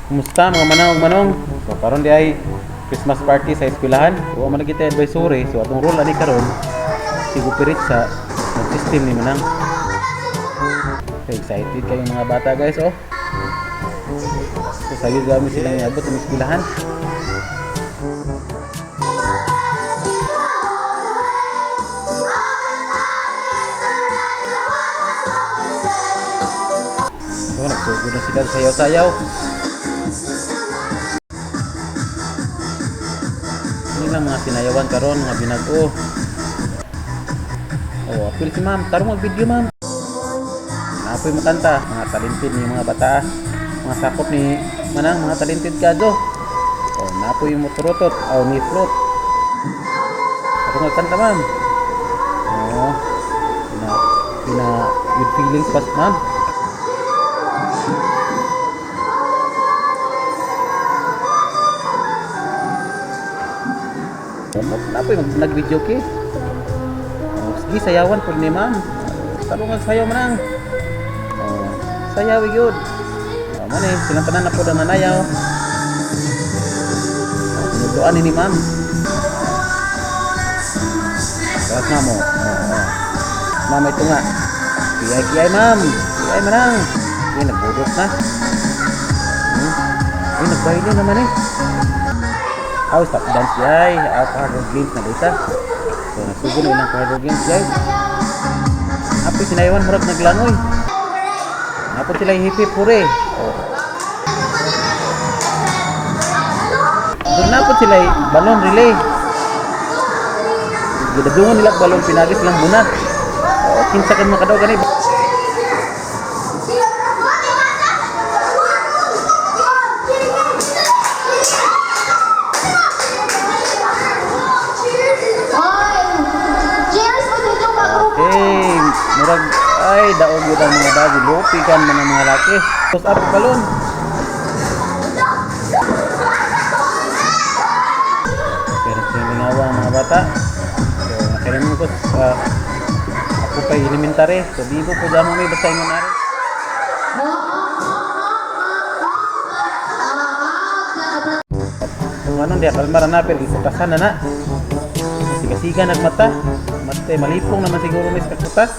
Kumusta mga manang ug manong? So karon di ay Christmas party sa eskwelahan. Wa man kita advisory. So atong role ani karon si sa system ni manang. So excited kayo mga bata, guys, oh. So sayo gami silang iabot sa eskwelahan. So nagsugod na sila sayaw-sayaw. Ini lang mga sinayawan karon, mga binago. Oh, apil si ma'am. Tarong mag-video, ma'am. Apoy makanta, mga talented ni mga bata. Mga sakop ni manang mga talented kado. Oh, napoy moturotot, oh, ni float. Ako nga kanta, ma'am. Oh, pina, pina with feelings pas, ma'am. Oh, napoy nag-video ke. Oh, sige, sayawan po ni ma'am. Tarong nga sayaw, manang. Oh, sayaw yun. Oh, man eh, silang tanan na po na nanayaw. Oh, tinutuan ni ma'am. Taas ma'am, oh. Oh. Ma'am, ito nga. Kiyay, kiyay, ma'am. Kiyay, manang. Eh, nagbudot na. Eh, nagbaile naman eh. Oh, stop dance yay. Ah, parlor games na dita. So, nagsugo na ilang parlor games, guys. Apoy sinayawan, murag naglangoy. Napot sila hip hip pure. Oh. Doon napot sila balon relay. Gidadungon nila balon pinagis lang bunat. Oh, kinsa kan makadaw gani. Cheers mo dito mga. Okay, murag ay daog yun ang mga bago. Lupi kan man ang mga laki. Toss up balon. Pero siningawa ang mga bata. So, nakailan ko sa ako pa elementary. So, bibo po damo may basta ingon ari. Kung anong diya, kalmara na, pero iputasan na na. Siga-siga nagmata. Mate, malipong naman siguro may sa kutas.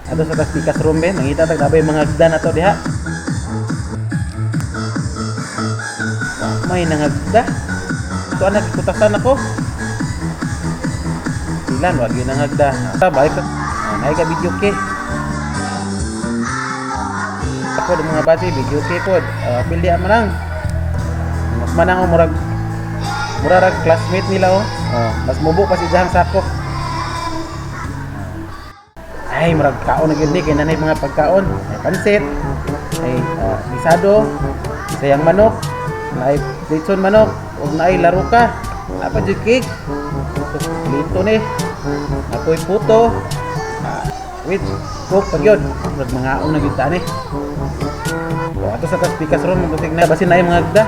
Ato sa tas pikas room be, mangita tag nabay mga hagdan na to diha. May nangagda. Ito anak kutasan ako. Ilan wag yun nangagda. Ah, balik ka. Ah, naay ka video ke. Ako ng mga bati video ke pod. Ah, pili man lang. Mas manang oh, murag murarag classmate nila oh. Oh, mas mubo pa si Jahang sakop. Ay, murag kaon na gyud ni kay nanay mga pagkaon. Ay pansit, ay gisado, isayang manok, naay lechon manok, ug naay laruka. Napa jud cake. So, lito ni. Apoy puto. Ah, with coke pag yun. Murag mangaon na gyud ta ni. So, ato sa tas pikas ron mabutig na basin na mga agda.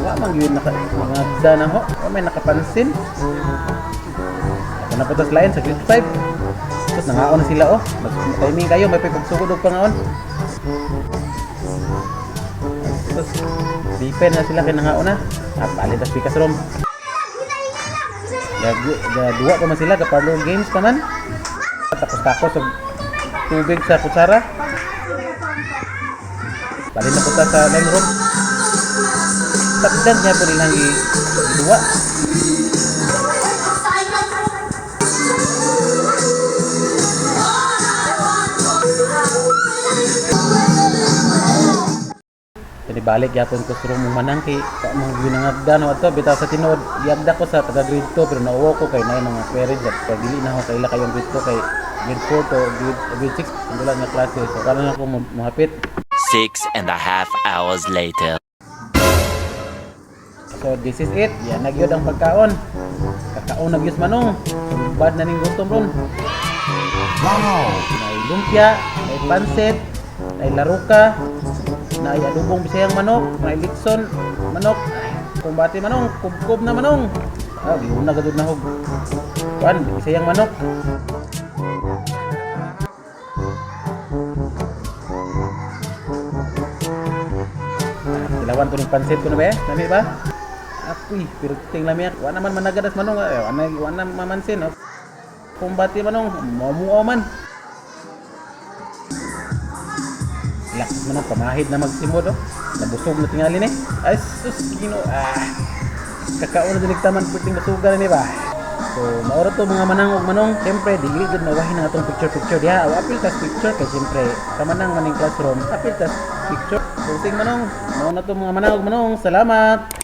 Wa man gyud naka mga agda na ho. Wa may nakapansin. Ako na po tas lain sa grade 5. Tapos nangaon na sila oh. Mas timing kayo may pagsugod og pangaon. Tapos dipen na sila kay nangaon na. Ah, palit tas pikas room. Ga, ga duwa pa man sila ga parlor games pa man. Takos-takos og tubig sa kutsara. Bali na punta sa main room. Takdan niya po nilang duwa. Kani balik gyapon ko sa room manang kay pa mga ginangagda no ato bitaw sa tinuod giagda ko sa taga grade 2 pero nauwa ko kay naay mga parents at kay dili na ako kaila kayong grade 2 kay grade 4 to grade 6 ang dula nga klase, so karon ako mohapit. 6.5 hours later. So this is it. Yan nagyod ang pagkaon. Kakaon nagyos manong. Bad na ning gutom ron. Wow! May lumpia, may pansit, may laruka, may adobong bisayang manok, may litson manok, kumbati manong, kubkob na manong. Ah, giuna gadud na hog. Kuan, bisayang manok. Tilawan to ning pansit ko na ba eh? Lami ba? Akoy, pero ting lami. Wa naman managadas manong. Eh, wa na mamansin. Oh. Kumbati manong, mamuaw man. Lakas man ang pamahid na magsimod oh. Nabusog na tingali ni. Ay sus, Ginoo. Ah. Kakaon na dinig taman perting basugan ni ba. So, maura to mga manang ug manong. Siyempre, dili gud mawahin ang atong picture-picture diha. Aw, apil tas picture kay siyempre kamanang maning classroom. Apil tas picture. So, sing manong, mao na to mga manang ug manong. Salamat.